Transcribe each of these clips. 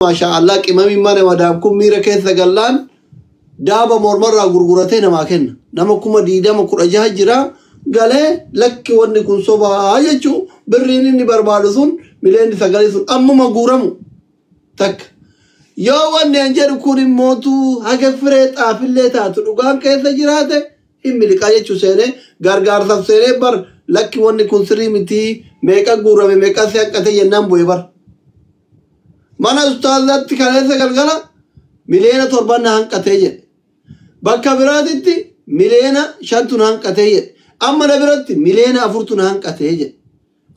Maashaa Allah qimamiin mana madaam kun miira keessa gallaan daaba mormarraa gurguratee namaa kenna. Nama 20,000 16 jira galee lakki wanni kun sobaa jechuu birriin inni barbaadu sun mileenni sagalii sun ammuma guuramu takka. Yoo wanni an jedhu kun immootu haga firee xaafillee taatu dhugaan keessa jiraate hin miliqaa jechuu seenee gargaarsaaf seenee bar lakki wanni kun sirrii miti meeqa guurame meeqa si hanqate jennaan bu'e bar. Mana ustaazatti kaleessa galgala 7 miliyoona na hanqatee jedhe. Bakka biraatitti 5 miliyoonatu na hanqatee jedhe. Amma na biratti 4 miliyoonatu na hanqatee jedhe.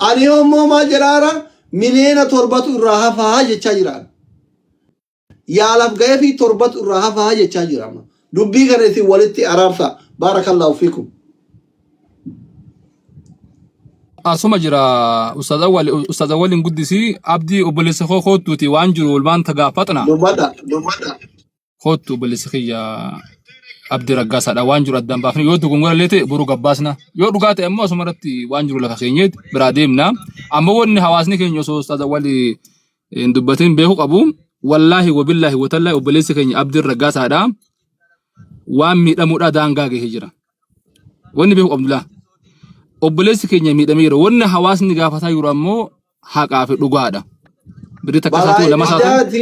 Ani immoo maal jedhaara 7 miliyoonatu irraa hafaa jechaa jira. Yaalaaf ga'ee fi torbatu irraa hafaa jechaa jira amma. Dubbii kana isin walitti araarsa. Baarakallaahu fiikum. Asuma jira Ustaaz Awwal Ustaaz Awwaliin guddisi Abdii obboleessa koo koottuuti waan jiru olmaan tagaafatna Dubbadha. Koottu obboleessa kiyya Abdii Raggaasaadha waan jiru addaan baafne yoo dogongora illee ta'e boru gabbaasna yoo dhugaa ta'e ammoo asuma irratti waan jiru lafa keenyeet biraa deemna amma wanni hawaasni keenya osoo Ustaaz Awwal hin dubbatin beeku qabu wallaahi wabillaahi watallaahi obboleessi keenya Abdiin Raggaasaadha waan miidhamuudha daangaa gahee jira. Wanni beeku qabnu laa. Obboleessi keenya miidhamee jira. Wanni hawaasni gaafataa jiru ammoo haqaa fi dhugaadha. Birrii takka isaa Balaa ta'u lama isaa ta'u. ibiddaati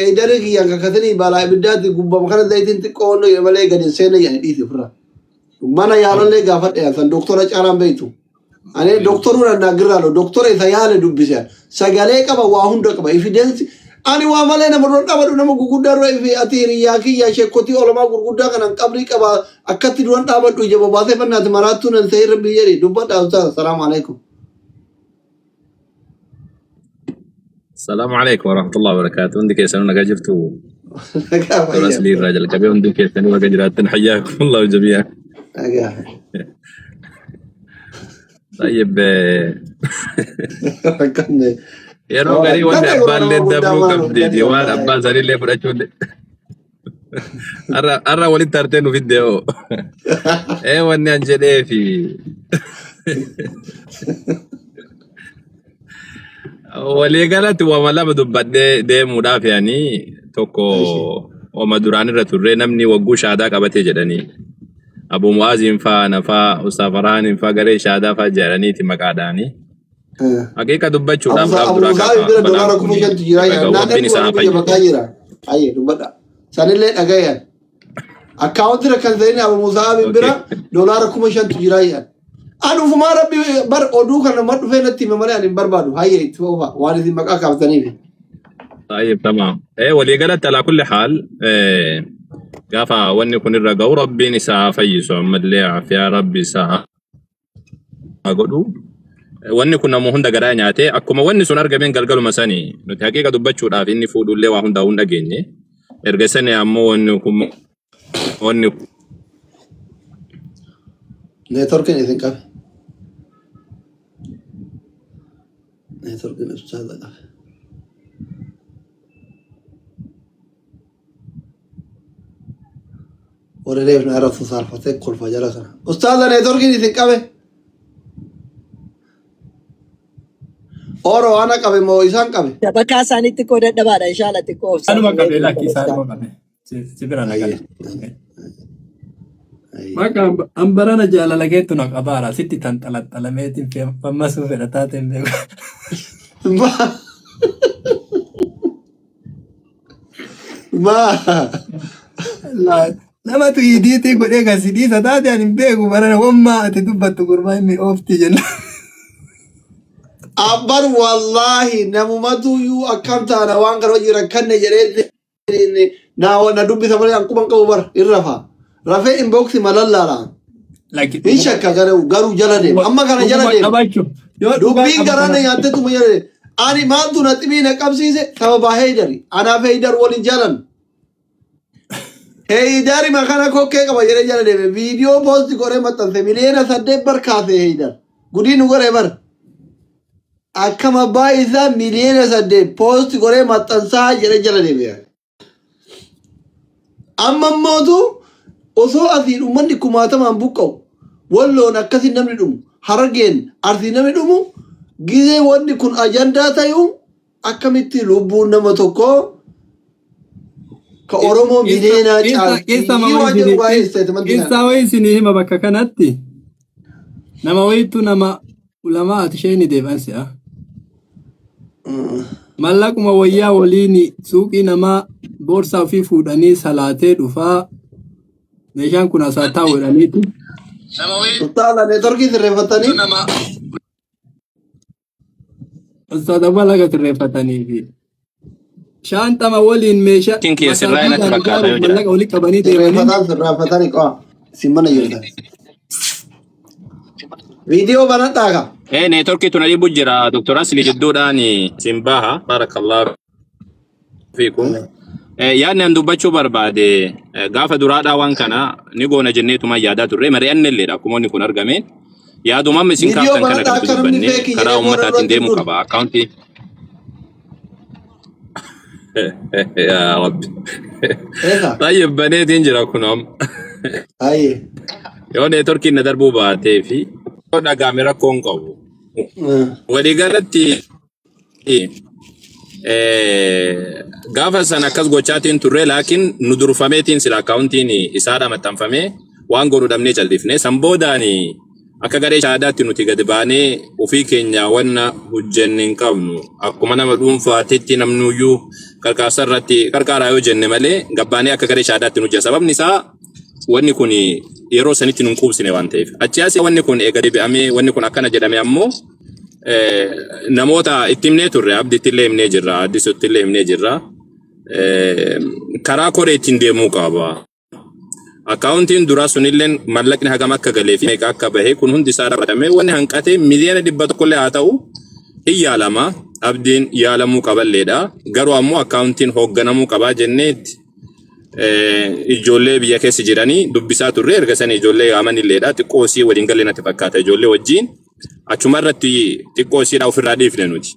eedari kiyyaan kakatanii balaa ibiddaati gubbama kana zayitiin xiqqoo onnoo jedhe malee gadi hin seenne jedhani dhiisi ofirraa. Mana yaalallee gaafadhe yaasan doktora caalaan beektu. Ani doktoruu nan girraalo doktora isa yaale dubbise sagalee qaba waa hunda qaba evidence ani waa malee nama dura dhabadhu nama gurguddaa dura ifi ati hiriyaa kiyya sheekotii olamaa gurguddaa kanan qabrii qaba akkatti duran dhaabadhu ija bobaasee fannaati maraattuu nan ta'e rabbi jedhi dubbadha ustaaz salaamu alaikum. Salaamu alaikum warahmatullahi wabarakatuh. Hundi keessanuu nagaa jirtu. Nagaa Dura fayyaa. aslii irraa jalqabee hundi keessanuu nagaa jiraattan hayyaakum Allahu jamii'an. Nagaa. Tayyib Rakkanne. yeroo garii wanni Rakkanne gurra nama abbaallee guddaa dabruu maal qabdiiti gadi waan abbaan sanillee fudhachuu har'a har'a walitti hartee nu fidde hoo. Ee wanni an jedhee fi waliigalatti wama lama dubbadhee deemuudhaaf yaani tokko wama duraan irra turre namni wagguu shaadaa qabatee jedhanii Abu Mu'aaziin faa ana faa Ustaaz Farhaaniin faa garee shaadaa faa jedhaniiti maqaadhaanii. Haqiiqa dubbachuudhaaf gaaf Abu duraa Musaa gaafa bira balaan doolaara kun 5,000tu jira irra ga'u naan rabbiin ergu isaan warri biyya fayyisu. bakkaa jira. Ayyee dubbadha. Sanillee dhagayan. Akkaawunti rakkan ta'in Abu Musaa bira doolaara 5,000tu jira jedhan. Ani ufumaa rabbi bar oduu kana nama dhufee natti hime malee ani hin barbaadu. Hayyee itti fufa waan isin maqaa kaaftaniif. طيب تمام ايه waliigalatti alaa kulli haal gaafa wanni kun irra ga'u rabbiin isaa fayyisu ammallee afiyaa rabbi isaa haa godhu. Wanni kun nama hunda garaa nyaate akkuma wanni sun argameen galgaluma sani nuti haqiiqa dubbachuudhaaf inni fuudhullee waa hundaa hin dhageenye. Erga sani ammoo wanni kun wanni Neetworkiin isin qabe. Neetworkiin ibsaadha qabe. Warri reef na arrabsu saalfatee kolfa jala kana. Ustaaza neetworkiin isin qabe. Oro ana qabe moo isaan qabe? Shabakaa isaanii xiqqoo dadhabaadha inshaalla xiqqoo obsaa Isaanuma fi qabe eeguu lakki qabu isaanuma qabe. Si bira na Ayyee. gala. Ayyee. Bakka ambarana jaalala keetu na qabaara sitti tan xalaxalameetiin fammasuu fedha taateen beeku. Maa. Namatu idiitii godhee kan si dhiisa taate ani hin beeku barana wammaa ati dubbattu gurbaa inni oofti jenna. Abban wallaahi namumatu iyyuu akkam taana waan kana hojii rakkanne jedhee na na dubbisa malee an quban qabu bar hin rafa. Rafee inboxi malallaala. Lakki Hin dhuguma shakka garuu garuu jala deema. dhuguma Amma kana jala dhuguma deema. qabachuuf yoo dhugaa Dubbiin garaa na qabatan nyaattetuma jala deema. Ani maaltu na xibii na qabsiise sababa Heydari. Anaaf Heydar waliin jaalan. Heydari makana kokkee qaba jedhee jala deeme. Viidiyoo poosti godhee maxxanse 8 miliyoona bar kaase Heydar. Gudii nu godhe bar. Akkam abbaa isaa 8 miliyoona poosti godhee maxxansaa jedhee jala deeme. Amma immootu osoo asiin uummanni kumaatamaan buqqa'u walloon akkasiin namni dhumu harargeen arsiin namni dhumu gizee wanni kun ajandaa ta'u akkamitti lubbuun nama tokkoo Ka Oromoo Qissa miliyeenaa qissa caalti qissa ma waan wayi jedhu isinii waa'ee isteetimantii kana. qissa wayi isinii hima bakka kanatti nama wayitu nama ulamaa ati ishee ni deebi'an si'a. Mallaquma wayyaa waliin suuqii namaa boorsaa ofii fuudhanii salaatee dhufaa meeshaan kun asaa taa'u jedhaniiti. Ustaaza neetworkii sirreeffatanii Ustaaz Awwal akka sirreeffatanii fi shaantama waliin meeshaa Kin kiyya sirraa natti masaajidaan fakkaata yoo ijaaruuf jiraate. mallaqa walitti qabanii deemanii sirreeffataan sirreeffatanii qo'a isin mana jirtan. Viidiyoo banadhaa ka. Neetworkii tun dhibu jira Dr. Asli jidduudhaan isin baha. Barakallahu fiikum. Yaadni an dubbachuu barbaade gaafa duraadhaa waan kana ni goona jenneetuma yaadaa turre mari'anne illeedha akkuma inni kun argame. Yaaduma amma isin Viidiyoo kaaftan kana banadhaa kan akka namni dubbanne feekii karaa jedhee booda uummataatiin irratti deemuu hin qaba. Akkaawuntii. Yaa Rabbi. Eega. Tayyib baneetiin jira kun amma. Hayyee. Yoo neetworkiin na darbuu baatee fi yoo dhagaame rakkoo hin qabu. Waliigalatti gaafa sana akkas gochaatiin turre laakiin nu durfameetiin sila akkaawuntiin isaadha maxxanfamee waan godhu dhabnee callifne san boodaan akka garee shaadaatti nuti gadi baanee ofii keenya wanna hojjenne hin qabnu akkuma nama dhuunfaatitti namnuyyuu qarqaarsa irratti qarqaaraa yoo jenne malee gabbaanee akka garee shaadaatti nu hojjeta sababni isaa wanni kun yeroo sanitti nun quubsine waan ta'eef achi asii wanni kun eega deebi'amee wanni kun akkana jedhame ammoo namoota itti himnee turre abditti illee himnee jirra addisutti illee himnee jirra karaa koree ittiin deemuu qaba. Akkaawuntiin duraa sunillee mallaqni hagam akka galee fi meeqa akka bahe kun hundi isaa raawwatamee wanni hanqate 100,000,000 illee haa ta'u hin yaalama abdiin yaalamuu qaballeedha garuu ammoo akkaawuntiin hoogganamuu qabaa jenneetti ijoollee biyya keessa jiranii dubbisaa turre erga sana ijoollee yaamanilleedha xiqqoo isii waliin galee natti fakkaata ijoollee wajjin achuma irratti xiqqoo isiidha ofirraa dhiifne nuti.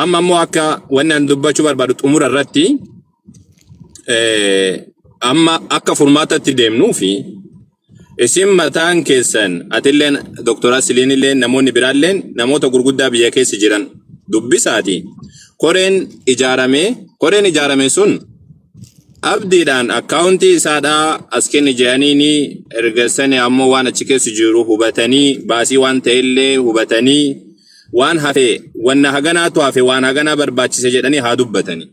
Amma ammoo akka wanni ani dubbachuu barbaadu xumura irratti amma akka furmaatatti deemnuu fi isin mataan keessan atilleen Dr. Asiliin illee namoonni biraalleen namoota gurguddaa biyya keessa jiran dubbisaati. Koreen ijaarame sun abdiidhaan akkaawuntii isaadhaa as kenni jedhaniini erga sani ammoo waan achi keessa jiru hubatanii baasii waan ta'ellee hubatanii waan hafe wanna haganaatu hafe waan haganaa barbaachise jedhanii haa dubbatani.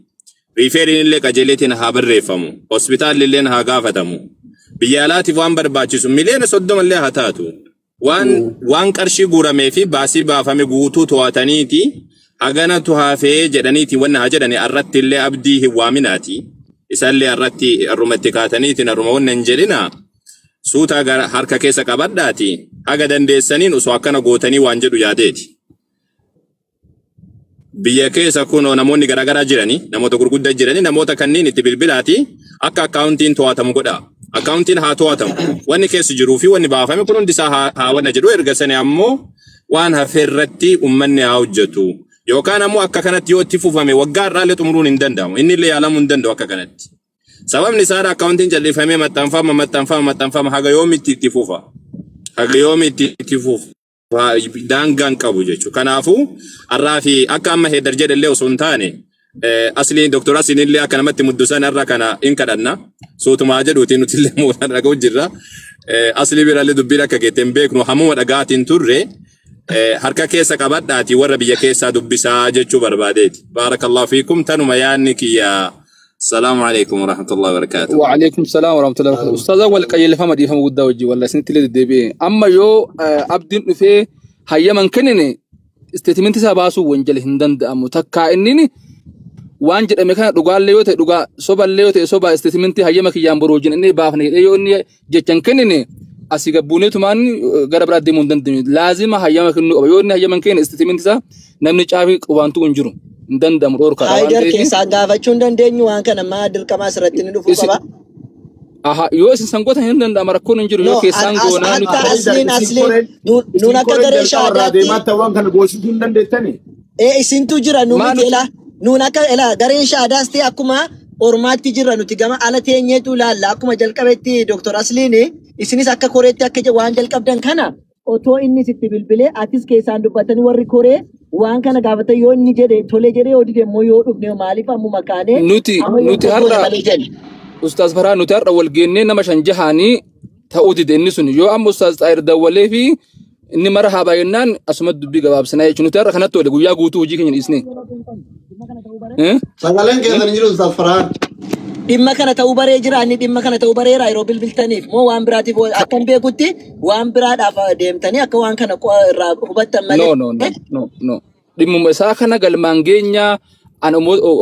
Riifeeriin illee qajeeleetiin haa barreeffamu. Hospitaalli illee haa gaafatamu. Biyya alaatiif waan barbaachisu 30 million illee haa taatu. Waan qarshii guuramee fi baasii baafame guutuu to'ataniiti haganatu hafee jedhaniiti wanna haa jedhani arratti illee abdii hin waaminaati. Isallee arratti arrumatti kaataniitiin arruma wanna hin jedhina. Suutaa gara harka keessa qabadhaati. Haga dandeessaniin osoo akkana gootanii waan jedhu yaadeeti. Biyya keessa kunoo namoonni garaagaraa jiranii namoota gurguddaa jiranii namoota kanneen itti bilbilaati akka akkaawuntiin to'atamu godha. Akkaawuntiin haa to'atamu. Wanni keessa jiruu fi wanni baafame kun hundi isaa haa wanna jedhu erga sani ammoo waan hafe irratti uummanni haa hojjetu. Yookaan ammoo akka kanatti yoo itti fufame waggaa irraallee xumuruun hin danda'amu. Inni illee yaalamuu hin danda'u akka kanatti. Sababni isaa akkaawuntiin calleeffamee maxxanfama maxxanfama maxxanfama haga yoomitti itti fufa. Haga yoomitti itti fufa. Daangaan qabu jechuudha. Kanaafuu har'aa fi akka amma heddar jedhallee osoo hin taane asliin Dr. Asliin illee akka namatti muddusan har'a kana hin kadhanna. Suutumaa jedhuutiin nuti illee mootan dhaga'u jirra. Aslii biraallee dubbiin akka geette hin beeknu hammuma dhagaatiin turre harka keessa qabadhaati warra biyya keessaa dubbisaa jechuu barbaadeeti. Baarakallahu fiikum tanuma yaadni kiyya. Salaamu alaikum warahmatullahi wabarakatuh. وعليكم السلام ورحمة الله وبركاته أستاذ أول قيل فما دي فما قد وجي والله سنت اللي دبي أما يو أبدين في هيا من كنني استيتمنت سباسو وانجل هندن أمو تكا إنني waan jedhame kana dhugaallee yoo ta'e dhugaa soballee yoo ta'e soba isteetimentii hayyama kiyyaan boroo wajjin inni baafne jedhee yoo inni jechan kennine asii gabbuuneetumaan gara biraa deemuu hin dandeenyu. Laazima hayyama kennuu qaba. Yoo inni hayyama hin kenne isteetimentii isaa namni caafii qubaantu hin jiru. Hin danda'amu dhorkaadha waan Haayidar ta'eef. keessaan gaafachuu hin dandeenyu waan kana maa dirqama asirratti ni dhufuu qaba. Aha, yoo isin sangoota hin danda'ama rakkoon hin jiru yoo No, keessaan goonaa nuti hatta Haydar asliin isin asliin koreen nuun isin akka koreen garee jalqaba irraa shaadaatti deemaatti waan kana goosisuu hin dandeettani. Isintu jira nu maa miti nuti ela nuun akka ela gareen shaadaas ta'e akkuma ormaatti jirra nuti gama ala teenyeetu ilaalla akkuma jalqabetti Dr. Asliin isinis akka koreetti akka waan jalqabdan kana otoo inni sitti bilbilee atis keessaan dubbatanii warri koree waan kana gaafatan yoo inni jedhe tolee jedhee yoo dide immoo yoo dhufne maaliif ammuma kaanee nuti amma yoo nuti goone har'a malee jenna. Ustaaz Farhaan nuti har'a wal geennee nama shan jahaanii ta'uu dide inni sun yoo amma Ustaaz Xaahir dawwalee fi inni mara haa baay'inaan asumatti dubbii gabaabsinaa jechuun nuti har'a kanatti oole guyyaa guutuu hojii keenya dhiisnee. Eh? Sagaleen keessan hin jiru Ustaaz Farhaan. Dhimma kana ta'uu baree jira inni dhimma kana ta'uu bareera yeroo bilbiltaniif moo waan biraatiif akkan beekutti waan biraadhaaf deemtanii akka waan kana irraa hubattan malee. No, no, no, no, no. Dhimmuma isaa kana galmaan geenya an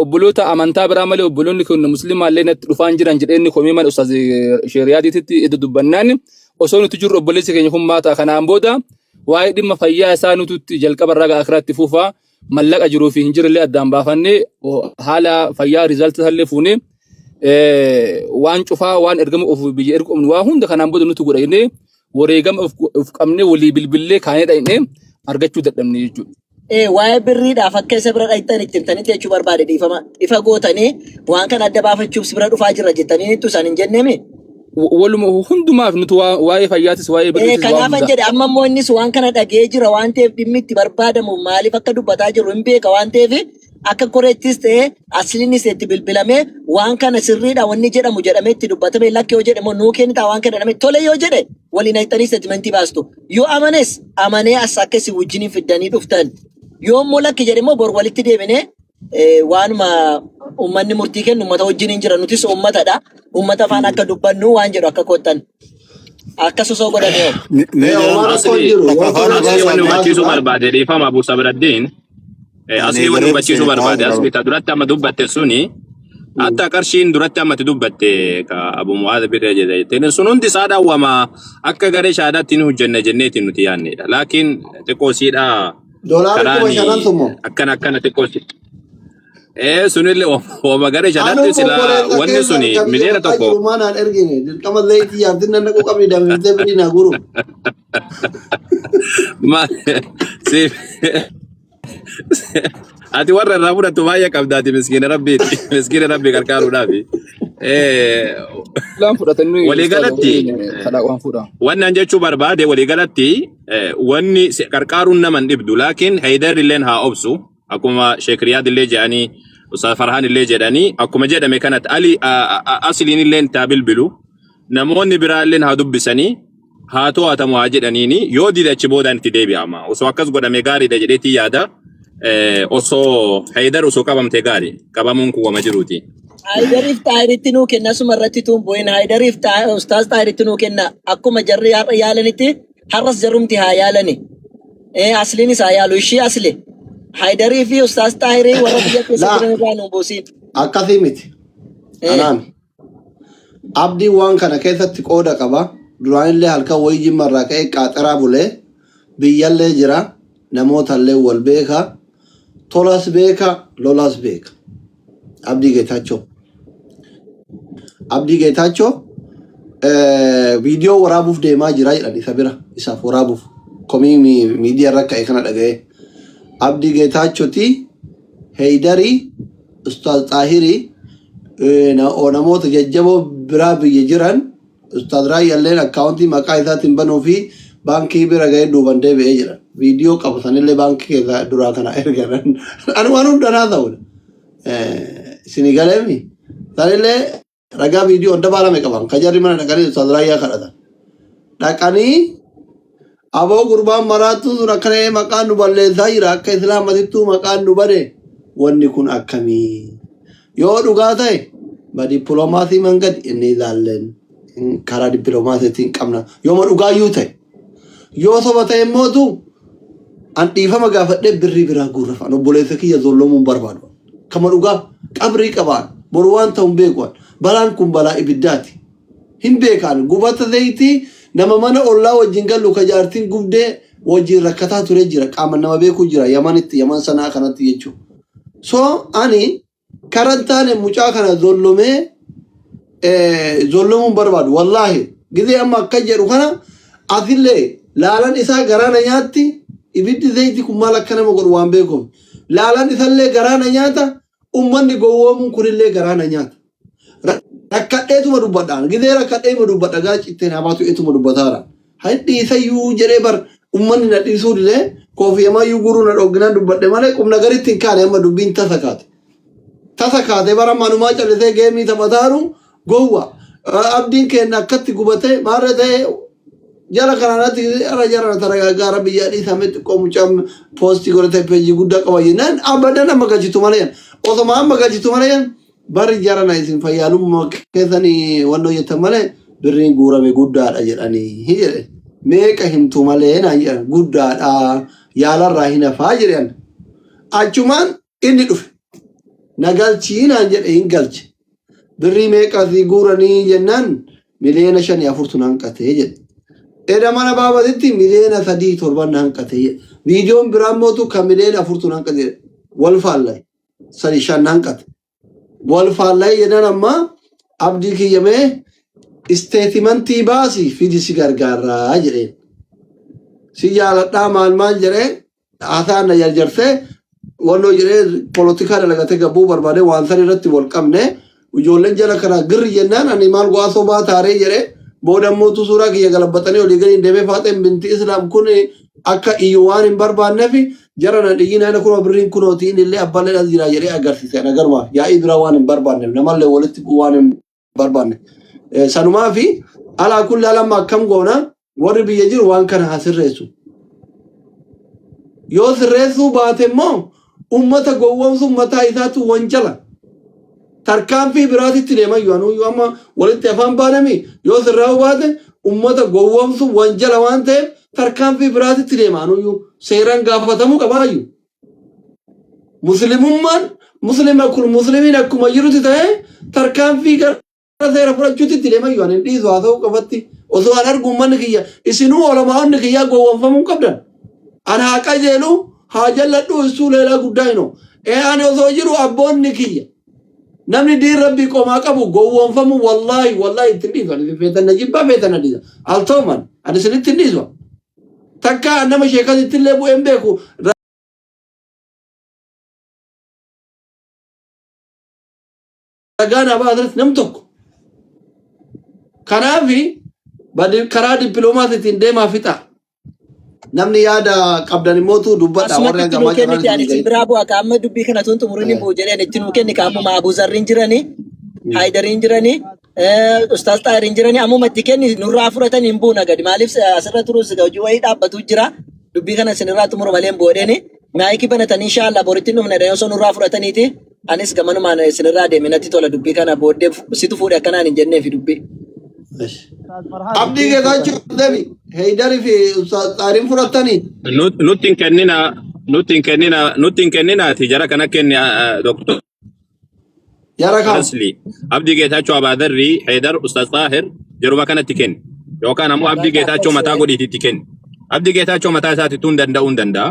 obboloota amantaa biraa malee obboloonni kun musliimaa illee natti dhufaan jiran jedhee inni komii mana ustaaz Sheeriyaatiitti itti dubbannaan osoo nuti jirru obboleessi keenya kun maata kanaan booda waa'ee dhimma fayyaa isaa nututti jalqaba irraa gara akiraatti fufaa mallaqa jiruu fi hin jirrellee addaan baafannee haala fayyaa riizaaltii isaallee fuunee waan cufaa waan ergama of biyya ergu qabnu waa hunda kanaan booda nutu godha jennee wareegama of qabnee walii bilbillee kaanee dhaqnee argachuu dadhabne jechuudha. Waa'ee birriidhaaf akka isa bira dhaqxan itti himtanitti jechuu barbaade dhiifama. Ifa gootanii waan kana adda baafachuuf si bira dhufaa jirra jettanii nittu isaan hin jenneemi. Waluma hundumaaf nuti waa'ee fayyaatis waa'ee birriitis waa Kanaafan hunda. jedhe amma immoo innis waan kana dhagee jira waan ta'eef dhimmi itti barbaadamu maaliif akka dubbataa jiru hin beeka waan ta'eef akka koreettis ta'e asliinis itti bilbilamee waan kana sirriidha wanni jedhamu jedhamee itti dubbatame lakki yoo jedhe immoo nuu kennitaa waan kana jedhame tole yoo jedhe waliin haqxanii isteetimentii baastu. Yoo amanes amanee as akka isin wajjiniin fiddanii dhuftan. Yoo immoo lakki jedhe immoo bor walitti deebinee waanuma uummanni murtii kennu uummata wajjiniin jira nutis uummatadha. Uummata afaan akka dubbannu waan jedhu akka koottan. Akka sosoo godhamee hoo. Mee Homaa jedhan rakkoon Asli jiru. takka Wanti afaan rakkoon asli wanni baasaa hubachiisuu baasuudha. barbaade dhiifama Abu Sabraddiin. ani Asli wanni garee hubachiisuu seetaa barbaade jira. asli ta duratti amma dubbatte suni hatta qarshiin duratti amma itti dubbatte ka Abu Mu'aaz bira jedhe jetteen sun hundi isaa dhawwama akka garee shaadaatti ni hojjenna jenneetiin nuti yaannedha. Laakiin xiqqoo siidhaa Doolaarri kuma karaani shanan sun moo. akkana akkana xiqqoo si. Sunillee wama garee Anuu shanaatti sila obboleessa wanni keessan suni kan biyya miliyoona maqaa tokko jiru maanaan ergine dirqama zayitii yaabtin nan dhaquu qabni damimtee birii naa guru. ma si ati warra irraa fudhattu baay'ee qabdaati miskiina rabbiiti miskiina rabbii gargaaruudhaafi. Laan fudhatanii ustaaza Waliigalatti kadhaa waan fuudha. wannan jechuu barbaade waliigalatti wanni qarqaaruun nama hin dhibdu laakiin Haydar illeen haa obsu akkuma Sheek Riyaad illee jedhanii Ustaaz Farhaan illee jedhanii akkuma jedhame kanatti Ali asliin illeen taa bilbilu namoonni biraa illeen haa dubbisanii haa to'atamu haa jedhaniini yoo dide achi boodaan itti deebi'ama osoo akkas godhame gaariidha jedheetii yaada osoo Haydar osoo qabamte gaari qabamuun kun wama jiruuti. Haydariif Xaahiritti nuu kenna asuma irratti tuun bu'in Haydariif Ustaaz Xaahiritti nuu kenna akkuma jarri har'a yaalanitti har'as jarumti haa yaalani. Asliinis haa yaalu ishii asli. Haydarii fi Ustaaz Xaahirii warra biyya keessa Laa jiran irraa nuu buusiin. akkasii miti. Anaami. Abdiin waan kana keessatti qooda qaba. Duraanillee halkan wayii jimma irraa ka'ee qaaxiraa bulee biyyallee jira. Namootallee wal beeka. Tolas beeka, lolas beeka. Abdii Geetaachoo. Abdii Geetaachoo viidiyoo waraabuuf deemaa jira jedhan isa bira isaaf waraabuuf komii miidiyaa irra ka'e kana dhaga'ee. Abdii Geetaachooti Heydarii Ustaaz Xaahirii namoota jajjaboo biraa biyya jiran Ustaaz Raayyaalleen akkaawuntii maqaa isaatiin banuu fi baankii bira ga'ee duuban deebi'ee jira. Viidiyoo qabu sanillee baankii keessaa duraa kana ergan. Ani waan hundanaa ta'udha. Isinii galeemi. Sanillee ragaa viidiyoo adda baalame qaban. Kan jarri mana dhaqanii Ustaaz Raayyaa kadhatan. Dhaqanii aboo gurbaan maraattuu sun akkana maqaan nu balleessaa jira akka islaamatittuu maqaan nu bade wanni kun akkamii yoo dhugaa ta'e ba dippiloomaasii mangad inni ilaalleen karaa dippiloomaasiitiin qabna yooma dhugaayyuu ta'e yoo soba ta'e immootu an dhiifama gaafadhee birrii biraa guurrafa an obboleessa kiyya zollomuu hin barbaadu kama dhugaa qabrii qabaan boru waan ta'u hin beeku balaan kun balaa ibiddaati hin beekan gubata zayitii nama mana ollaa wajjin galu ka jaartiin gubdee wajjin rakkataa ture jira qaama nama beeku jira Yamanitti Yaman sanaa kanatti jechuudha. So ani karan taane mucaa kana zollomee zollomuu hin barbaadu wallaahi gizee amma akka jedhu kana asillee laalan isaa garaana nyaatti ibiddi zayitii kun maal akka nama godhu waan beekuuf laalan isallee garaana nyaata ummanni gowwoomuun kunillee garaana nyaata. Rakkadheetuma dubbadhaan gizee rakkadheetuma dubbadha gara citteen habaatu etuma dubbataara. Hadhi isayyuu jedhee bar ummanni na dhiisuu didee koofiyamaayyuu guruu na dhogginaan dubbadhe malee qubna garitti hin kaane amma dubbiin tasa kaate. Tasa kaate bara manumaa callisee geemii taphataaru Gowwa abdiin keenya akkatti gubatee maarra ta'e jala kanaatti irra jara taragaaggaa biyya dhiisame xiqqoo mucaan poostii godhatee peejii guddaa qaba jennaan abadan amma galchitu malee osoma amma galchitu malee bari jara na isin fayyaalummaa keessanii wannoo jettan malee birriin guurame guddaadha jedhanii jedhe meeqa himtu malee naan jedhan guddaadha yaalarraa hin hafaa jedhan achumaan inni dhufe na galchii naan jedhe hin galche birrii meeqa si guuranii jennaan 5.4 miliyoona na hanqatee jedhe. Eda mana baabatitti 3.7 miliyoona na hanqatee jedhe. Viidiyoon biraa mootu kan 4 miliyoona na hanqate jedhe. Wal faallay 3 5 na hanqate. Wal faallay jennaan amma abdii kiyyamee isteetimantii baasii fidi si gargaaraa jedheen. Si jaaladhaa maal maal jedhee haasaan na jarjarsee wannoo jedhee polotikaa dalagatee gabbuu barbaade waan san irratti wal qabne ijoolleen jala kana girri jennaan ani maal go'aa sobaa taaree jedhee booda mootu suuraa kiyya galabbatanii olii gadi deemee faaxeen binti islaam kun akka iyyuu waan hin barbaanneef jara na dhiyyina ana kunoo birriin kunooti inni illee abbaallee as jira jedhee agarsiise ana garumaaf yaa'ii biraa waan hin barbaanneef namallee walitti bu'uu waan hin barbaanne. Sanumaa fi alaa kulli alamma akkam goona warri biyya jiru waan kana haa sirreessu. Yoo sirreessuu baate immoo ummata gowwoomsuun mataa isaatu wanjala. Tarkaanfii biraatitti deemayyuu anuyyuu amma walitti afaan baanami yoo sirraa'uu baate ummata gowwoomsuun wanjala waan ta'eef tarkaanfii biraatitti deema anuyyuu seeraan gaafatamuu qabaayyuu. Muslimummaan muslima kun muslimiin akkuma jirutti ta'ee tarkaanfii gara seera fudhachuutti itti deemayyuu ani hin dhiisu haa ta'u qofatti osoo an argu uummanni kiyya isinuu olamaa'onni kiyyaa gowwoomfamuu hin qabdan. An haa qajeelu haa jalladhu isuu leelaa guddaa hinoo. Ee ani osoo jiru abboonni kiyya namni diin rabbii qomaa qabu gowwoomfamuu wallaahi wallaahi itti hin dhiisu. Ani isin feetan na jibbaa feetan na dhiisa. Al ta'uman ani isinitti hin dhiisu. Takka nama sheekasitti illee bu'ee hin beeku. Ragaa naa baasas nam tokko. Kanaaf karaa dippiloomaasiitiin deemaa fixa. Namni yaada qabdan immootu dubbadha. Asumatti Warri itti nuu hangamaa kenniti carraan ani isin isin biraa bu'a ka amma dubbii kana tun xumurin hin bu'u jedheen itti nuu kenni ka ammuma Abu Zarriin jirani Haydariin jirani Ustaaz Xaahiriin jirani ammuma itti kenni nurraa fudhatan hin buuna gadi maaliif asirra turuus hojii wayii dhaabbatu jira dubbii kana isinirraa xumuru malee hin bu'u jedheeni maayikii banatanii inshaa Allah boritti hin dhufna jedhanii osoo nurraa fudhataniiti anis gamanumaan isinirraa deeme natti tola dubbii kana booddee situ fuudhe akkanaan hin jenneefi dubbii. Abdii Geetaachoo deemi. Heydarii fi Ustaaz Xaahiriin fudhatanii. Nutti hin kennina nutti hin kennina nutti hin kenninaati jara kana kenni Doktor Jara kam? Asli Abdii Geetaachoo Abaadarrii Heydar Ustaaz Xaahir jaruma kanatti kenni yookaan ammoo Abdii Bakka Geetaachoo akkas mataa godhiititti kenni. Abdii Geetaachoo mataa isaatiitu hin danda'uu hin danda'a.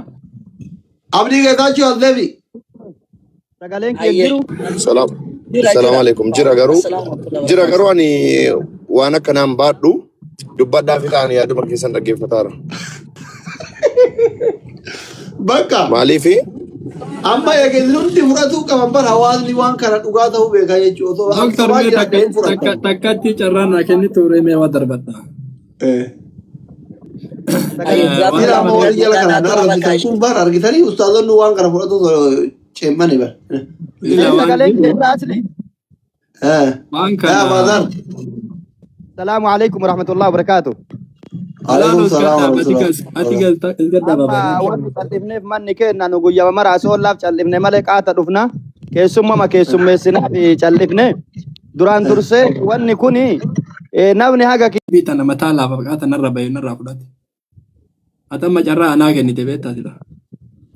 Abdii Geetaachoo as deemi. Sagaleen kee ayyee jiru. Salaam. jira Salaam jira. alaikum. Jira garuu Assalaamu warahmatullahi jira garuu wabarakatuh. ani waan akkanaan baadhu dubbadhaa fi ta'an yaaduma keessan dhaggeeffataara. Bakka Maaliifi amma eega isin hundi fudhatuu qaban bar hawaasni waan kana dhugaa ta'uu beekaa jechuudha. Osoo Doktor sobaa mee jiraate takka hin takka fudhatan. takkatti carraa naa kennitu mee waa darbadha. Ayyee Waan gaafa Jira lama amma warri jala daqiiqaa kana naa na tura bakka arrabsisan kun bar argitanii ustaazonni waan kana fudhatu ceemmani bar. ila waan Sagaleen kee jiru irraa asli. waan kana Baazar. Salaamu alaikum warahmatullahi wabarakatuh. Alaal Alaikum os salaam gadda wa ati rahmatullah. gas ati galta gadda Amma baba. wanti cal'ifneef manni keenna nu guyyama mara asoollaaf cal'ifne malee qaata dhufna. Keessummama keessummeessinaa fi cal'ifne. Duraan dursee wanni kuni namni haga Biita mataa laafa qaata narra bahe narraa fudhate. Atamma carraa anaa kennite beektaa sila.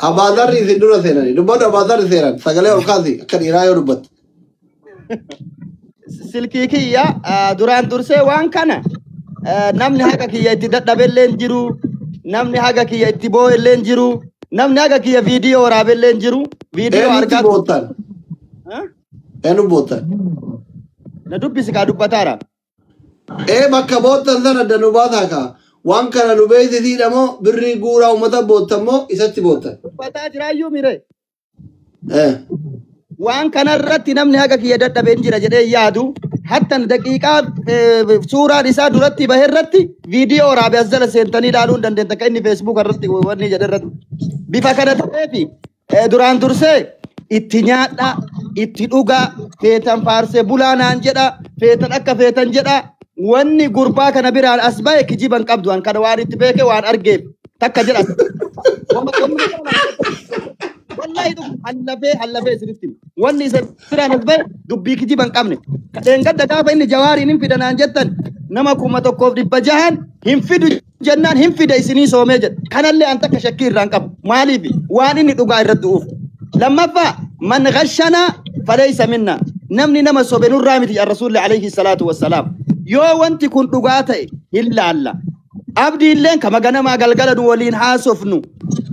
Abaazarri isin dura seenani. Dubbadhu abaazarri seenan. Sagalee ol kaasi akka dhiiraa yoo dubbatte. Silkii kiyya duraan dursee waan kana namni haga kiyya itti dadhabellee hin jiru. Namni haga kiyya itti boo'ellee hin jiru. Namni haga kiyya viidiyoo waraabellee hin jiru. Viidiyoo Eenyutti argaa boottan? Eenyu boottan? Na dubbisi kaa dubbataara. Ee bakka boottan sana adda nu baasaa kaa. Waan kana nu beeksisiidha moo birrii guuraa uummata boottan moo isatti boottan? Dubbataa jiraayyuu mire. Eh. Waan kanarratti namni haga kiyya dadhabe hin jira jedhee yaadu. Hattan daqiiqaa suuraan isaa duratti bahe irratti viidiyoo waraabe as jala seentanii ilaaluu hin dandeenya akka inni feesbuuk irratti wanni jedhe irratti. Bifa kana ta'eefi duraan dursee itti nyaadhaa, itti dhugaa, Feetan faarsee bulaa naan jedha. Feetan akka feetan jedha. Wanni gurbaa kana biraan as bahe kijiban qabdu. An kana waan itti beeke waan argeef takka jedha. Wallahi dhugu hallafee hallafee isinitti hima. Wanni isa biraan as bahe dubbii kijiba hin qabne. Dheengadda gaafa inni jawaariin hin fida naan jettan nama 1600n hin fidu jennaan hin fida isinii soomee jedhe. Kanallee an takka shakkii irraa hin qabu. Maaliif? Waan inni dhugaa irratti du'uuf. Lammaffaa man ghashanaa faleysa minna. Namni nama sobe nurraa miti jedhan Rasuulli alayhi salaatu wassalaam. Yoo wanti kun dhugaa ta'e hin laalla. Abdiilleen kama ganamaa galgala nu waliin haasofnu.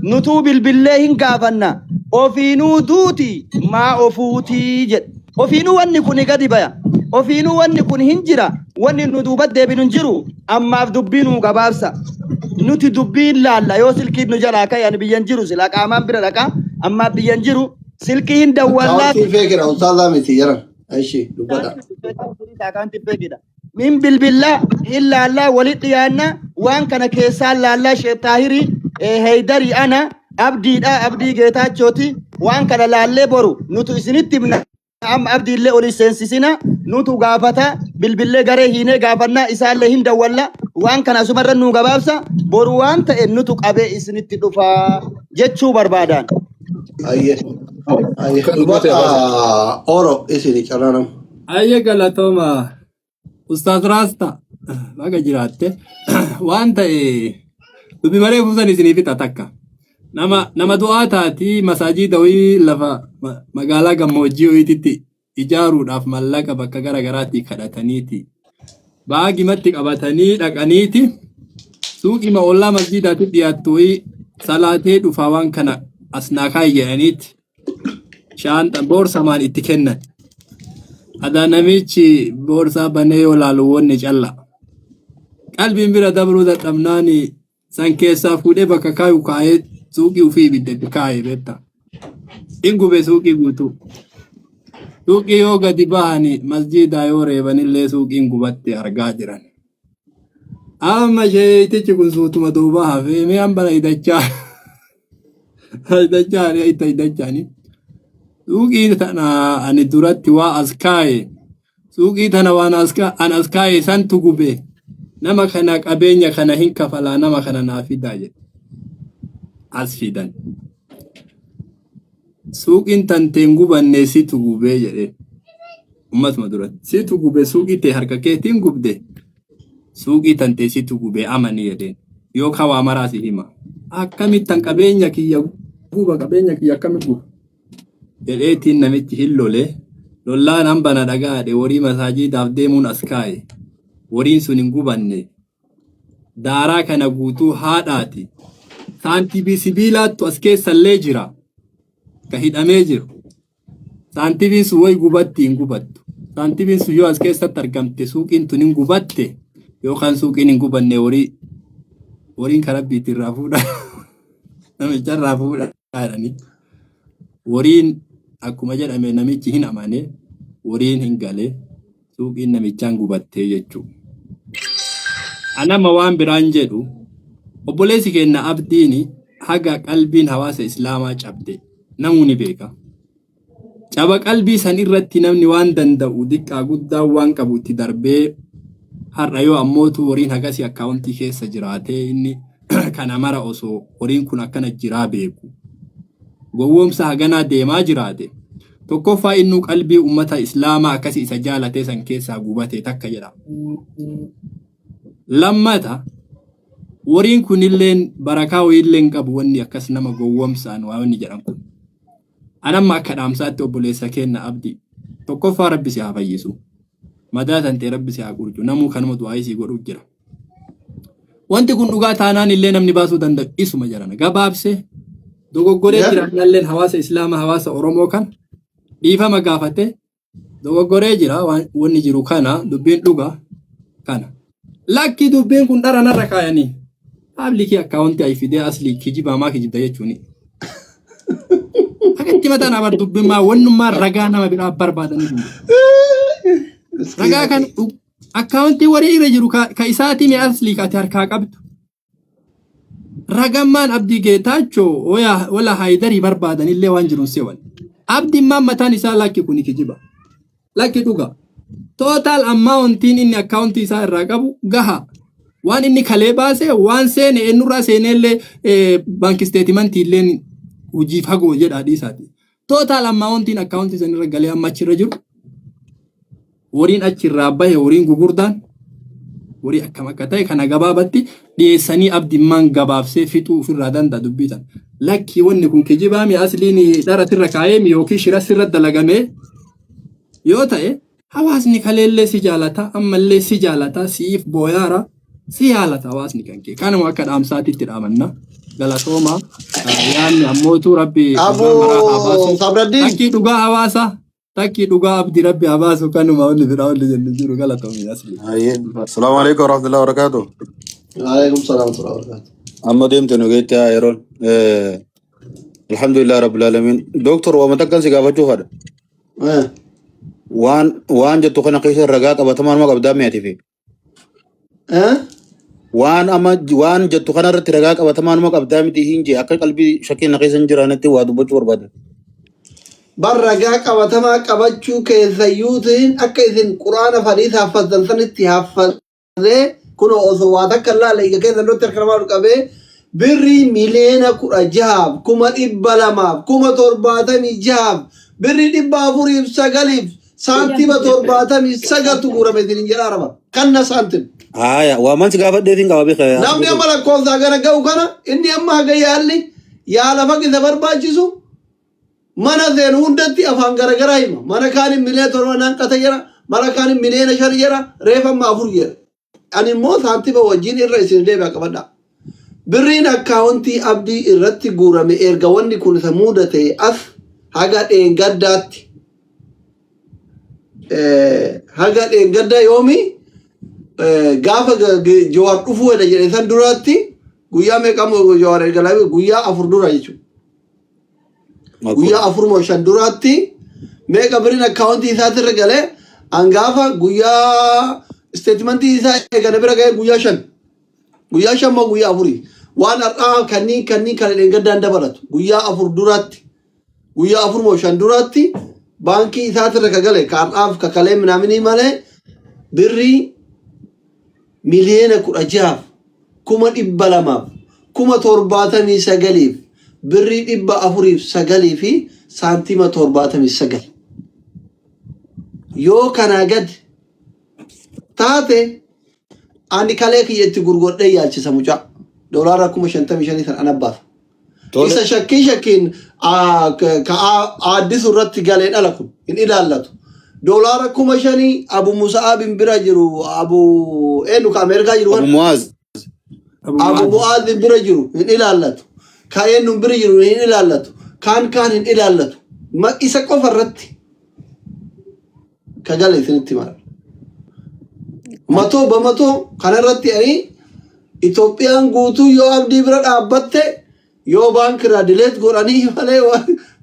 Nutuu bilbillee hin gaafanna. Ofiinuu duuti maa ofuutii jedhe. Ofiinuu wanni kun gadi baya. Ofiinuu wanni kun hin jira. Wanni nu duuba deebinu hin jiru. Ammaaf dubbii nuu gabaabsa. Nuti dubbii hin laalla. Yoo silkiin nu jalaa ka'e ani biyyan jiru silaa qaamaan bira dhaqa. Ammaaf biyyan jiru. Silkii hin dawwallaa. Akkaawuntiin feekidha ustaazaa miti jaran. Ishi dubbadha. Akkaawuntiin feekidha. Min bilbillaa hin laallaa walitti dhiyaanna waan kana keessaa laallaa Sheekh Taahirii Heydarii ana Abdiidha Abdii Geetaachooti waan kana laallee boru nutu isinitti himna amma Abdiillee olii seensisina nutu gaafata bilbillee garee hiinee gaafannaa isaallee hin dawwalla waan kana asumarra nuu gabaabsa boru waan ta'e nutu qabee isinitti dhufa jechuu barbaadaan. Ayyee. Ayyee. Kan dubbate abaasa. Dubbadha Oro isini carraa nama. Ayyee galatooma. Ustaaz Raasta baga jiraatte waan ta'e dubbi maree buusan isinii fixa takka. Nama nama du'aa taati masaajida wayii lafa magaalaa gammoojjii wayiititti ijaaruudhaaf mallaqa bakka gara garaatti kadhataniiti. Baagimatti qabatanii dhaqaniiti suuqima ollaa masjiidaatti dhiyaattu wayii salaatee dhufaa waan kana as naa kaayi jedhaniiti shaanxa boorsamaan itti kennan. Adaa namichi boorsaa banee yoo laalu wanni calla. Qalbiin bira dabruu dadhabnaani san keessaa fuudhee bakka kaayu kaayee suuqii ofii ibidda itti kaayee beekta. In gube suuqii guutuu. Suuqii yoo gadi bahani masjiidaa yoo reebanillee suuqiin gubatte argaa jiran. Amma sheeytichi kun suutuma duuba hafee mee hambana hidachaa hidachaa itti hidachaani. Suuqii tana ani duratti waa as kaaye suuqii tana waan as an as kaaye santu gube nama kana qabeenya kana hin kafalaa nama kana naa fidaa jedhe as fidan. Suuqiin tanteen gubanne situ gubee jedhe ummatuma duratti situ gube suuqii tee harka keetiin gubde suuqii tantee situ gube amani jedheen yookaan waa maraa si hima akkamittan qabeenya kiyya guba qabeenya kiyya akkamitti guba jedheetiin namichi hin lole lollaan hambana dhagaadhe horii masaajiidaaf deemuun as kaa'e horiin sun hin gubanne daaraa kana guutuu haadhaati saantibii sibiilaattu as keessallee jira ka hidhamee jiru Saantibiin sun way gubatti hin gubattu. Saantibiin sun yoo as keessatti argamte suuqiin tun hin gubatte yookaan suuqiin hin gubanne horii horiin karaa rabbiitti irraa fuudha. Namicha irraa fuudha jedhanii. Horiin akkuma jedhame namichi hin amane horiin hin gale suuqiin namichaan gubattee jechuudha. Anama waan biraan jedhu obboleessi keenya Abdiin haga qalbiin hawaasa Islaamaa cabde namuu ni beeka. Caba qalbii san irratti namni waan danda'u diqqaa guddaa waan qabu itti darbee har'a yoo ammootu horiin hagasii akkaawuntii keessa jiraatee inni kana mara osoo horiin kun akkana jiraa beeku. Gowwoomsa haganaa deemaa jiraate. Tokkoffaa innuu qalbii ummata Islaamaa akkasi isa jaalatee san keessaa gubate takka jedha. Lammata horiin kunilleen barakaa wayiillee hin qabu wanni akkas nama gowwoomsaan waa wanni jedhan kun. Anamma akka dhaamsaatti obboleessa keenna Abdi. Tokkoffaa rabbi si haa fayyisu. Madaa tantee rabbi si haa qurcu. Namuu kanuma du'aa isii godhuu jira. Wanti kun dhugaa taanaan illee namni baasuu danda'u isuma jedhama. Gabaabsee dogoggoree jira illeen hawaasa Islaamaa hawaasa Oromoo kan dhiifama gaafate dogoggoree jira wanni jiru kana dubbiin dhugaa kana. Lakki dubbiin kun dhara narra kaayanii. Paablikii akkaawuntii ayi fidee aslii kijibaa maa kijibda jechuuni. Akkatti mataan abar dubbimmaa wannummaa ragaa nama biraa barbaadanii jiru. Ragaa kan akkaawuntii warri irra jiru ka isaatii mee aslii ka ati harkaa qabdu. Ragammaan Abdii Geetaachoo wala Haayidarii barbaadanillee waan jiruun seewan. Abdiin maan mataan isaa lakki kuni kijiba. Lakki dhuga. Total amountiin inni akkaawuntii isaa irraa qabu gaha. Waan inni kalee baase waan seene eenyurraa seenellee bank statementii illee hojiif hagoo jedha dhiisaati. Total amountiin akkaawuntii sanirra galee amma achirra jiru horiin achirraa bahe, horiin gugurdaan horii akkam akka ta'e kana gabaabatti dhiyeessanii abdimmaan gabaabsee fixuu ofirraa danda'a dubbii tana. Lakki wanni kun kijibaami, asliin dhara sirra kaa'eemi yookiin shira sirra dalagamee yoo ta'e, hawaasni kaleellee si jaalata, ammallee si jaalata, siif booyaara, si jaalata hawaasni kan kee. Kanuma akka dhaamsaatitti dhaamanna. Galatooma. Yaanni ammootu rabbi dhugaa maraa haa Abu baasu. Sabraddiin. Takkii dhugaa hawaasa. Takkii dhugaa abdi rabbi haa baasu, kanuma wanni biraa wanni jennu jiru, galatoomii asli. Ayyee. Assalamu alaikum warahmatullahi wabarakatuh. Alaikum salaam wa rahmatullahi wa barakatuh. Amma deemte nu geetti haa yeroon. Alhamdulillah rabbil alamin. Doctor, waan takkan si gaafachuu fadha. Waan jettu kana keessa ragaa qabatamaa nama qabdaa mi'aati fi. Eh? Waan amma waan jettu kana irratti ragaa qabatamaa nama qabdaa miti hin jee, akka qalbii shakkii na keessa hin jiraannetti waa dubbachuu barbaada. Bar ragaa qabatamaa qabachuu keessayyuutiin akka isin quraana fadhiis haffazan sanitti haffazee kunoo osoo waa takka hin laalle ija keessa duratti harka namaa ol qabee birrii 16,276,076 birrii 409 saantima 79tu guurame isin jedhaa raba kanna saantim. Haaya, waa man si gaafadheetiin qaba beeka. Namni amma lakkoofsaa gara ga'u kana inni amma haga yaalli yaala faqisa barbaachisu mana seenu hundatti afaan garagaraa hima. Mana kaanin miliyoona 7 naan qata jira, mana kaanin miliyoona 5 jira, reefa amma 4 jira. Ani immoo saantima wajjin irra isin deebi'a qabadha. Birriin akkaawuntii abdii irratti guurame erga wanni kun isa mudate as haga dheengaddaatti, haga dheengaddaa yoomi gaafa Jawaar dhufuu hedha jedhe san duraatti, guyyaa meeqa Jawaar erga laafee guyyaa 4 dura jechuudha. Guyyaa 4 moo 5 duraatti meeqa birriin akkaawuntii isaatirra galee? Hangaafa guyyaa statementii isaa eegana bira ga'ee guyyaa 5. Guyyaa 5 moo guyyaa 4 waan har'aa kanneen kana dheengaddaan dabalatu, guyyaa 4 duraatti, guyyaa 4 moo 5 duraatti baankii isaatirra ka gale ka har'aaf ka kalee minaaminii malee birrii 16,279,000 birrii 409 fi saantima 79. Yoo kanaa gad taate ani kalee kiyya itti gurguradhee yaalchisa mucaa. Doolaara 55,000 san ana baasa. Isa shakkii shakkiin ka aaddisu irratti galee dhala kun hin ilaallatu. Doolaara 5,000 Abu Musa'aabin bira jiru, Abu eenyu ka Ameerikaa jiru Abu kana Muaz. Abu Mu'aaz bira jiru hin ilaallatu. Ka eenyu bira jiru hin ilaallatu. Kaan kaan hin ilaallatu. Isa qofa irratti ka gale isinitti mara. Matoo bamatoo kanarratti ani Itoophiyaan guutuu yoo abdii bira dhaabbatte, yoo baankiirraa delete godhanii malee,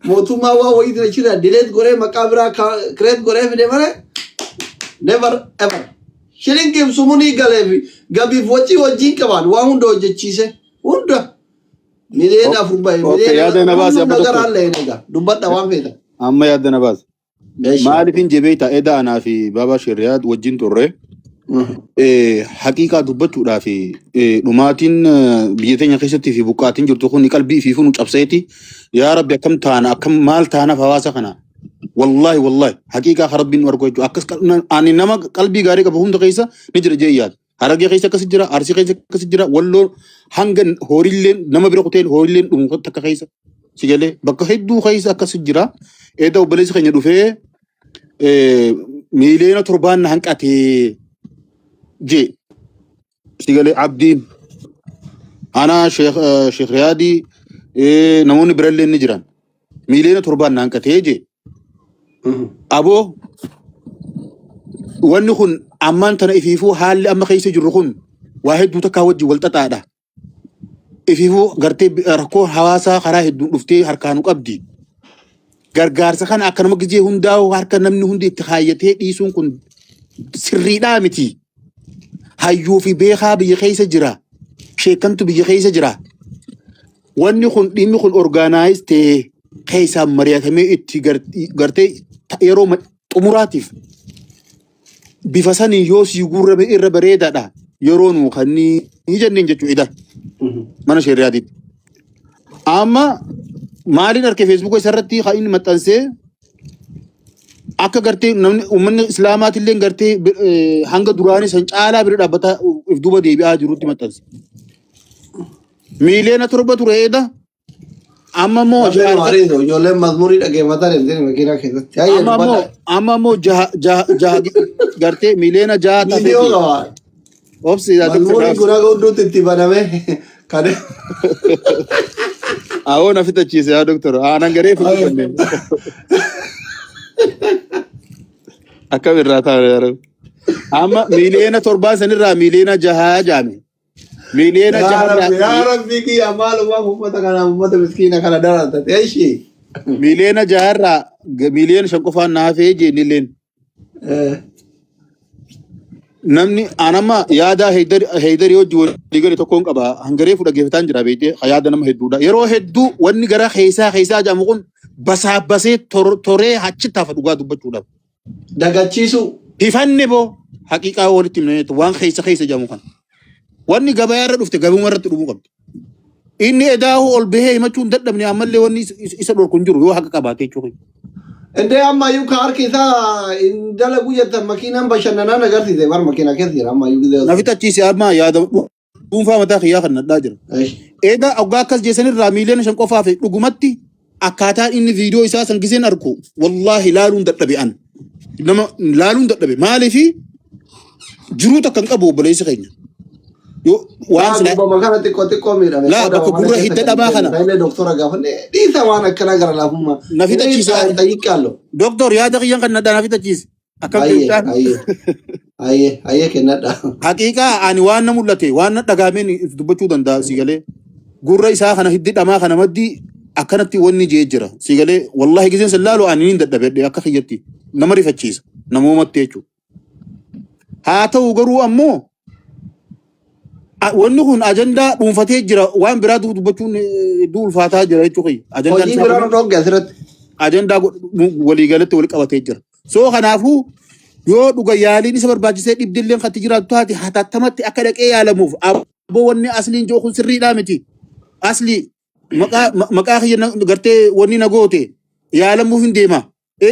mootummaa waa wayii achirraa delete godhee maqaa biraa create godhee fide malee, never ever. Shilingiif sumunii galee fi gabiif wajjii wajjiin qaban waa hunda hojjechiise hunda 4 miliyoona bahe. Okay, Miliyoona yaada na baase hundum abba doktor. nagaraan lee egaa dubbadha waan feetan. Amma yaada na baase. Eeshi. Maaliif hin jebeeta eda anaa fi Baba Shiriyaad wajjin turre. Haqiiqaa dubbachuudhaa fi dhumaatiin biyya teenya keessatti fi buqqaatiin jirtu kun qalbii fi funu cabseeti. Yaa Rabbi, akkam taana, akkam maal taanaaf hawaasa kana? Wallaahi wallaahi, haqiiqaa ka Rabbiin nu argu jechuudha. Akkas ani nama qalbii gaarii qabu hunda keessa ni jira jee yaada. Harargee keessa akkasi jira, Arsii keessa akkasi jira, Walloo hanga horiilleen nama bira kuteen horiilleen dhumu takka keessa. Si galee bakka hedduu keessa akkasi jira. Eeda obboleessi keenya dhufee 7 miliyoona na hanqatee jee. Si galee abdiin ana Sheekh Riyaadii, namoonni birallee ni jiran. 7 miliyoona na hanqatee jee. Aboo, wanni kun ammaan tana ifiifuu haalli amma keessa jirru kun waa hedduu takkaa wajjin wal xaxaadha. Ifiifuu gartee rakkoo hawaasaa karaa hedduun dhuftee harkaa nu qabdi. Gargaarsa kana akka nama gizee hundaa'u harka namni hundi itti kaayyatee dhiisuun kun sirriidhaa miti. Hayyuu fi beekaa biyya keessa jira. Sheekantu biyya keessa jira. Wanni kun dhimmi kun organize ta'ee keessaan mari'atamee itti gartee yeroo Xumuraatiif bifa saniin yoo sii guurrame irra bareedaadha. Yeroo nuu kannii jenneen jechuudha. Mana sheeriyaatiitti. Amma maaliin arke feesbuuka isarratti kan inni maxxansee akka gartee namni uummanni islaamaatillee gartee hanga duraanii san caalaa bira dhaabbataa if duuba deebi'aa jirutti maxxanse. 7 miiliyoona ture eeda amma immoo Rabbiin nu hariisu ijoolleen mazmurii dhaggeeffataa deemtee makiinaa keessatti. Hayyee amma immoo dubbadha. amma immoo jaha jaha jaha gartee 6 miiliyoona Viidiyoo tafeeti. qaba. Obsi yaa doktor Mazmuriin Raabsi. kun haga hunduutti itti baname. Kan Awoo na fitachiise yaa doktor. Aanan garee fudhanne. Akkam irraa taa'e yaa rabbi. Amma 7 miiliyoona sanirraa 6 miiliyoona jaame. Miiliyoona Yaa jaharraa Rabbi yaa Rabbi kiyya maalumaaf uummata kana uummata miskiina kana darartate. Eshi. 6 miiliyoona 5 miiliyoona qofaan na hafee jennilleen. Namni anama yaada heeydari hojii walii gale tokkoon qaba. Hangaree fudhageeffataan jira beekte yaada nama hedduudha. Yeroo hedduu wanni gara keessaa keessaa jedhamu kun basaa basee toree achitti hafa dhugaa dubbachuudhaaf. Dagachiisu. Hifanne boo haqiiqaa walitti himne waan keessa keessa jedhamu kana. Wanni gabayaa irra dhufte gabuma irratti dhumuu qabdi. Inni edaahu ol bahee himachuu hin dadhabne ammallee wanni isa dhorku hin jiru yoo haqa qabaate jechuudha. Indee ammayyuu ka harki isaa hin dalagu jettan makiinaan bashannanaan agarsiise bar makiinaa keessa jira ammayyuu gizee Na fixachiise amma yaada dhuunfaa mataa kiyyaa kan nadhaa jira. Egaa oggaa akkas jeessanirraa 5 miiliyoona qofaaf dhugumatti akkaataan inni viidiyoo isaa san giseen arku wallaahi laaluun dadhabe an. Nama laaluun dadhabe maaliifi jiruu takka hin qabu obboleessi keenya. Yoo waan silaa Gubbama kana xiqqoo xiqqoo miidhame. Laa bakka gurra hidda dhabaa kana. Illee doktora gaafanne dhiisa waan akkanaa gara laafummaa. Na fixachiisa. Xayyiqqaallo. Doktor yaada kiyyan kan nadhaa na fixachiise. Akkam Ayyee ta'e ayyee ayyee ayyee kennadha. Haqiiqaa ani waan na mul'ate waan na dhagaameen dubbachuu danda'a si galee. Gurra isaa kana hiddi dhamaa kana maddii akkanatti wanni jee jira si galee wallahi giseen san laalu ani niin dadhabedhe akka kiyyatti nama rifachiisa namoomatti jechuudha. Haa ta'u garuu ammoo wanni kun ajandaa dhuunfatee jira waan biraa dubbachuun hedduu ulfaataa jira jechuudha. Ajandaan Hojii isaa biraa kun nu dhogge asirratti. Ajandaa waliigalatti wal qabatee jira. So kanaafuu yoo dhuga yaaliin isa barbaachisee dhibdilleen katti jiraatu taate hatattamatti akka dhaqee yaalamuuf aboo wanni asliin jiru kun sirriidhaa miti. Asli maqaa kiyya gartee wanni na goote yaalamuuf hin deema.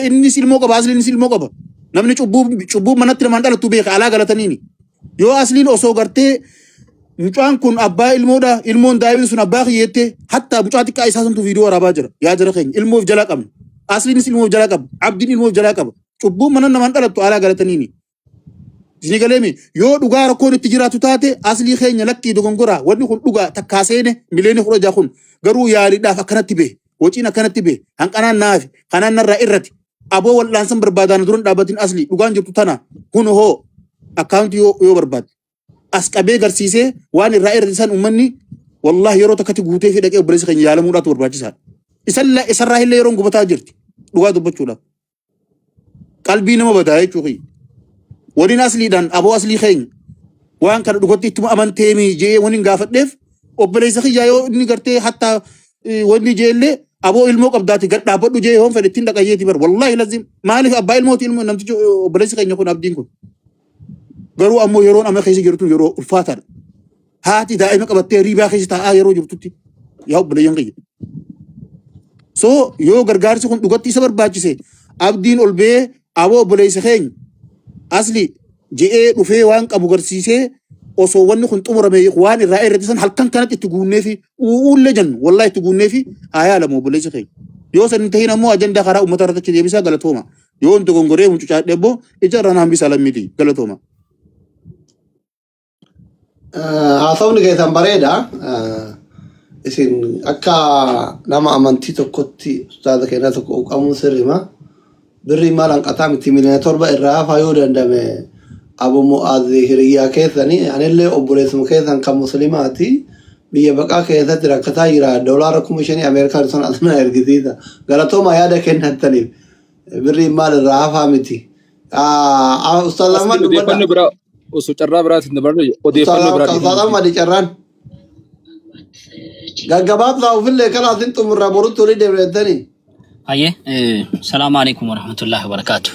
Innis ilmoo qaba asliinis ilmoo qaba. Namni cubbuu manatti namaan dhalattu beeka alaa galataniini. Yoo asliin osoo gartee mucaan kun abbaa ilmoodha ilmoon daa'imni sun abbaa kiyyeette hatta mucaa xiqqaa isaa santu viidiyoo waraabaa jira yaa jara keenya ilmoof jalaa qabna asliinis ilmoof jalaa qaba abdiin ilmoof jalaa qaba cubbuun mana namaan dhalattu alaa galataniini. Isin galeemi yoo dhugaa rakkoon itti jiraatu taate aslii keenya lakkii dogongoraa wanni kun dhugaa takkaa seene 16 miiliyoona kun garuu yaaliidhaaf akkanatti bahe waciin akkanatti bahe hanqanaan naafi kanaan narraa irrati aboo wal'aansan barbaadaan duran dhaabbatin aslii dhugaan jirtu tana kun hoo akkaawuntii yoo barbaadde as qabee garsiisee waan irraa irratti san uummanni wallahi yeroo takkatti guutee fi dhaqee obboleessa keenya yaalamuudhaatu barbaachisaadha. Isarraa illee yeroon gubataa jirti dhugaa dubbachuudhaaf. Qalbii nama badaa jechuudha. Waliin asliidhaan aboo aslii keenya waan kana dhugatti ittuma amanteemi jee waniin gaafadheef obboleessa kiyyaa yoo inni gartee hatta wanni jeellee aboo ilmoo qabdaati gad dhaabbadhu jee yoon fedhe ittiin dhaqayyeeti bar wallahi lazim maaliif abbaa ilmooti ilmoo namtichi obboleessi keenya kun abdiin kun. Garuu ammoo yeroon amma keessa jirtu yeroo ulfaataadha. Haati daa'ima qabattee riibaa keessa taa'aa yeroo jirtutti yaa obboleeyyan kiyya. So yoo gargaarsi kun dhugatti isa barbaachise abdiin ol ba'ee aboo obboleessa keenya asli je'ee dhufee waan qabu garsiisee osoo wanni kun xumurame waan irraa irratti san halkan kanatti itti guunnee fi uullee jennu wallahi itti guunnee fi haa yaalamu obboleessi keenya. Yoo san hin tahin ammoo ajandaa karaa uummata irratti achi deebisaa galatooma. Yoo hin dogongoree mucucaadhe immoo ija irraan hambisaa lammiiti galatooma. Haasawni keessan bareeda. Isin akka nama amantii tokkotti ustaaza keenyaa tokko uqamuun sirrima. Birrii maal hanqataa miti 7 miiliyoona irraa hafaa yoo dandame Abu Mu'aaz hiriyyaa keessanii anillee obboleessuma keessan kan musliimaati. Biyya baqaa keessatti rakkataa jira. Doolaara 5,000 Ameerikaan sun asna ergisiisa. Galatooma yaada kennattaniif. Birrii maal irraa hafaa miti. Ustaaz Asli Ahmad dubbadha. Odeeffannoo biraa osoo carraa biraatiin dabarre odeeffannoo biraa Ustaaz dhiifama. Ahmad carraan. Gaggabaabsaa ofillee kalaasin xumurraa borutti olii deemtanii. Hayyee, salaamu alaikum warahmatullahi wabarakaatu.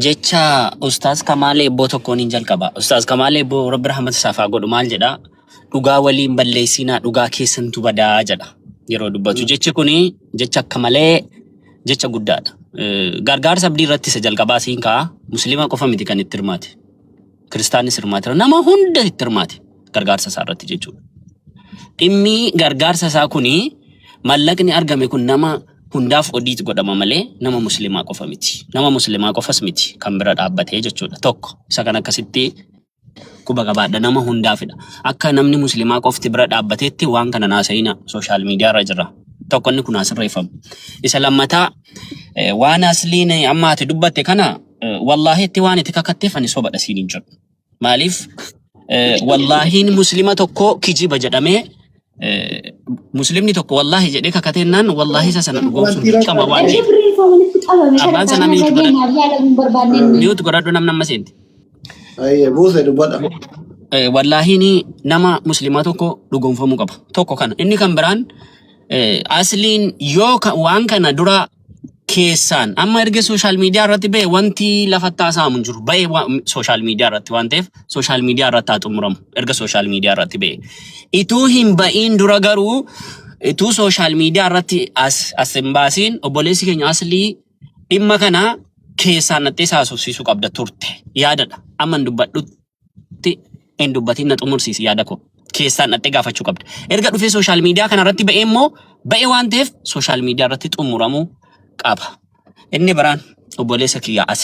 Jecha Ustaaz Kamaal Eebboo tokkoon hin jalqaba. Ustaaz Kamaal Eebboo Rabbi rahmata isaaf haa godhu maal jedha? Dhugaa waliin balleessinaa dhugaa keessantu badaa jedha yeroo dubbatu. Jechi kuni jecha akka malee jecha guddaadha. Gargaarsa abdii irratti isa jalqabaa siin ka'a. Musliima qofa miti kan itti hirmaate. Kiristaanis hirmaateera. Nama hunda itti hirmaate gargaarsa isaa irratti jechuudha. Dhimmi gargaarsa isaa kuni mallaqni argame kun nama hundaaf odiit godhama malee nama musliimaa qofa miti. Nama musliimaa qofas miti kan bira dhaabbatee jechuudha. Tokko isa kan akkasitti quba qabaadha nama hundaafidha. Akka namni musliimaa qofti bira dhaabbateetti waan kana naasa'ina sooshaal miidiyaa irra jira. Tokko inni kun asirreeffamu. Isa lammataa waan asliin amma ati dubbatte kana wallaahi itti waan itti kakatteef ani sobadha siin hin jedhu. Maaliif wallaahiin muslima tokko kijiba jedhamee muslimni tokko wallaahi jedhee kakateennaan wallaahi isa sana dhugoomsuun dirqama waan Erga ta'eef. birriin isaa walitti qabame kana Abbaan sanaa kaanaa mute godhadhu. nageenyaaf yaalamuun barbaanne inni. Mute godhadhu namni amma seente. Ayyee buuse dubbadha. Wallaahiin nama muslimaa tokko dhugoomfamuu qaba. Tokko kana. Inni kan biraan asliin yoo waan kana dura keessaan amma erga sooshaal miidiyaa irratti ba'e wanti lafatti haasa'amu hin jiru. Ba'e sooshaal miidiyaa irratti waan ta'eef sooshaal miidiyaa irratti haa xumuramu erga sooshaal miidiyaa irratti ba'e. Ituu hin ba'iin dura garuu ituu sooshaal miidiyaa irratti as as hin baasiin obboleessi keenya aslii dhimma kana keessaan dhattee isa haasofsiisuu qabda turte. Yaadadha. Amma hin dubbadhutti hin dubbatin na xumursiisi yaada koo. Keessaan dhattee gaafachuu qabda. Erga dhufee sooshaal miidiyaa kana irratti ba'ee immoo ba'e waan ta'eef sooshaal miidiyaa irratti xumuramuu qaba. Inni biraan obboleessa kiyya as.